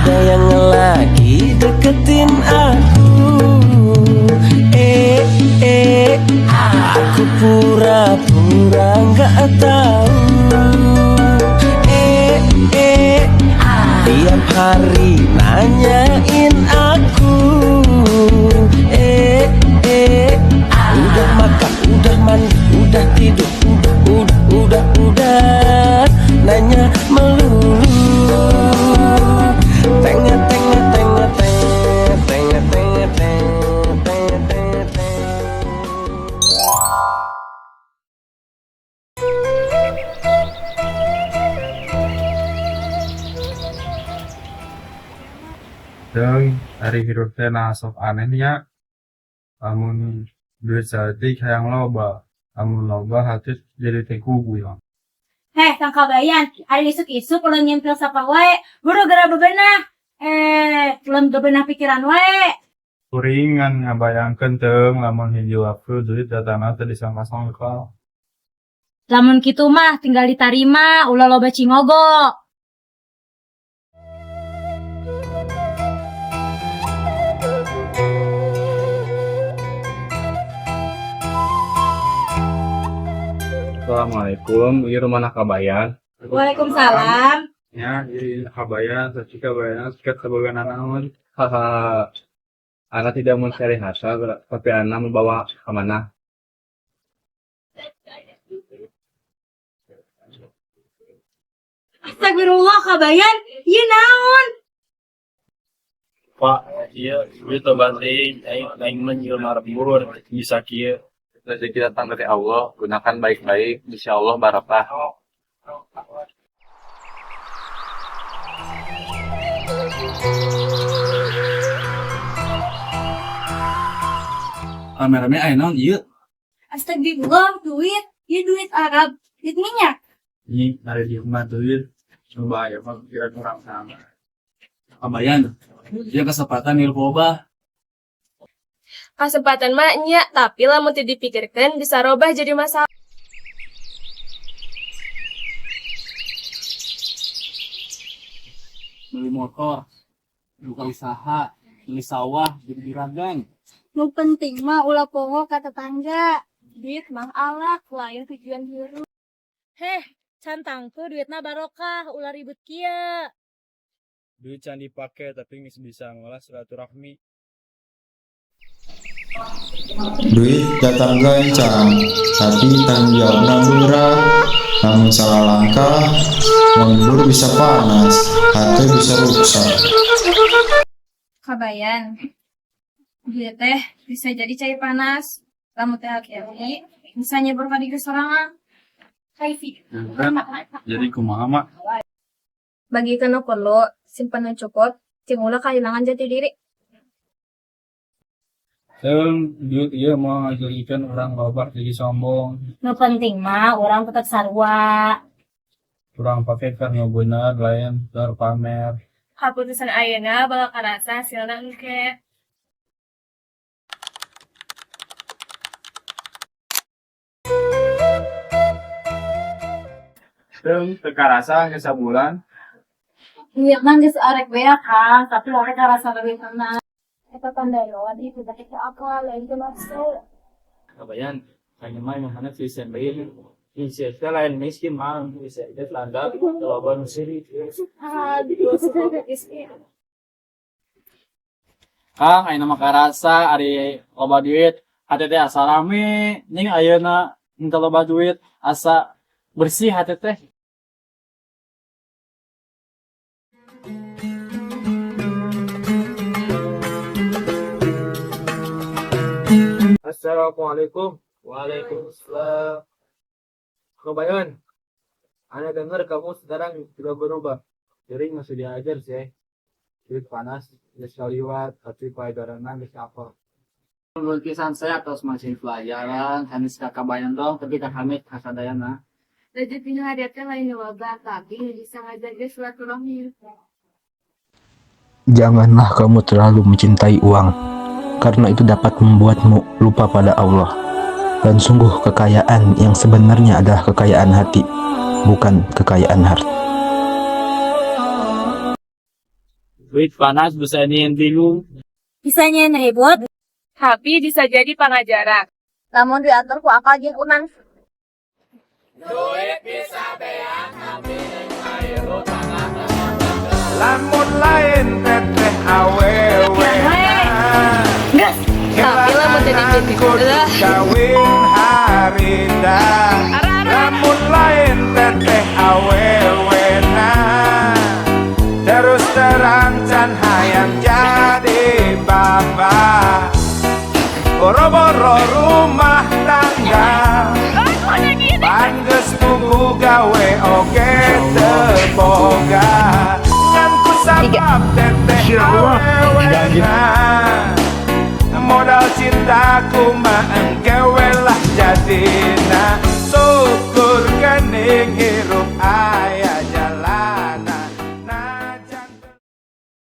Ada yang lagi deketin aku. Eh, eh. Aku pura-pura nggak tahu. Eh, eh. Tiap hari nanyain aku. Eh, eh. Udah makan, udah mandi, udah tidur, udah, udah, udah, udah. Nanya melulu. Teng, teng, teng, teng, teng, teng, teng, teng, teng, teng. Deung, ari hirup teh nah sok aneh nya. Lamun duit saeutik hayang loba, lamun loba hate jadi teu kugul. Heh, Kang Kabayan, ari isuk-isuk ulah nyempil sapa wae, buru geura bebenah. Eh, ulah bebenah pikiran wae. Kuring ngan ngabayangkeun, Teung, lamun hiji waktu duit datangna teu disangka-sangka. Lamun kitu mah tinggal ditarima, ulah loba cingogo. Assalamualaikum, ieu rumahna Kabayan? Waalaikumsalam. Ya, ieu Kabayan, saci Kabayan, sikat kaboga nanaon. Haha. Ana tidak mencari harta, tapi ana membawa amanah. Astagfirullah, Kabayan, ieu naon? Pak, iya, duit loba teuing, aing aing mah jelema lembur bisa kieu. Rezeki datang dari Allah, gunakan baik-baik, insya Allah barakah. Rame-rame aya naon ieu? Astagfirullah, duit, ieu duit Arab, duit minyak. Ini ari di rumah duit. Coba ya, mah pikiran orang sama. Kabayan, dia kesempatan hirup loba. Kesempatan mah nya, tapi lamun teu dipikirkeun bisa robah jadi masalah. Beli motor, buka usaha, beli sawah, jadi juragan. Nu penting mah ulah poho ka tetangga. Duit mah alat, lain tujuan hirup. Heh, can tangtu duitna barokah, ulah ribut kieu. Duit can dipake tapi geus bisa ngolah silaturahmi. Duit datang gancang, tapi tanggung jawabna beurang. Lamun salah langkah, lembur bisa panas, hati bisa rusak. Kabayan. Duit teh bisa jadi cai panas. Lamun teu hati-hati, bisa nyebur ka diri sorangan. Kaifi. Jadi kumaha, Mak? Bagikan nu perlu, simpan nu cukup, jeung ulah kehilangan jati diri. Teung, duit ieu moal ngajadikeun urang loba jadi sombong. Nu penting mah urang tetep sarua. Urang pake keur nu bener, lain keur pamer. Kaputusan ayeuna bakal karasa hasilna engke. Teung, teu karasa geus sabulan. Niat mah geus arek beak, Kang, tapi arek karasa leuwih tenang. Eta tanda lewat itu teh ke akal, lain ke nafsu. Kabayan, kayaknya mah emang mana bisa lain. Bisa lain miskin mah, bisa itu tanda loba nu siri. Aduh, Kang, ayeuna mah karasa ari loba duit, hate teh asa rame, ning ayeuna henteu loba duit, asa bersih hate teh. Assalamualaikum. Waalaikumsalam. Kabayan, ana dengar kamu sekarang sudah berubah. Jadi masih diajar sih. Duit panas, geus kaliwat, tapi paedaranna geus apal. Nuhun pisan saya atas masih pelajaran, sanes ka Kabayan dong, tapi ka kami kasadayana. Rezeki nu hadir teh lain nu loba, tapi nu bisa ngajaga silaturahmi. Janganlah kamu terlalu mencintai uang, karena itu dapat membuatmu lupa pada Allah. Dan sungguh kekayaan yang sebenarnya adalah kekayaan hati, bukan kekayaan harta. Duit panas bisa nyieun bingung. Bisa nyieun ribut. Tapi bisa jadi pangajaran. Lamun diatur ku akal jeung iman. Duit bisa beak, tapi lamun lain teteh awewe. Gas. Tapi lamun jadi kudu kawin harita. Lamun lain teteh awewe, terus terang can hayang jadi bapak. Boro-boro rumah tangga, pan geus puguh gawe oge.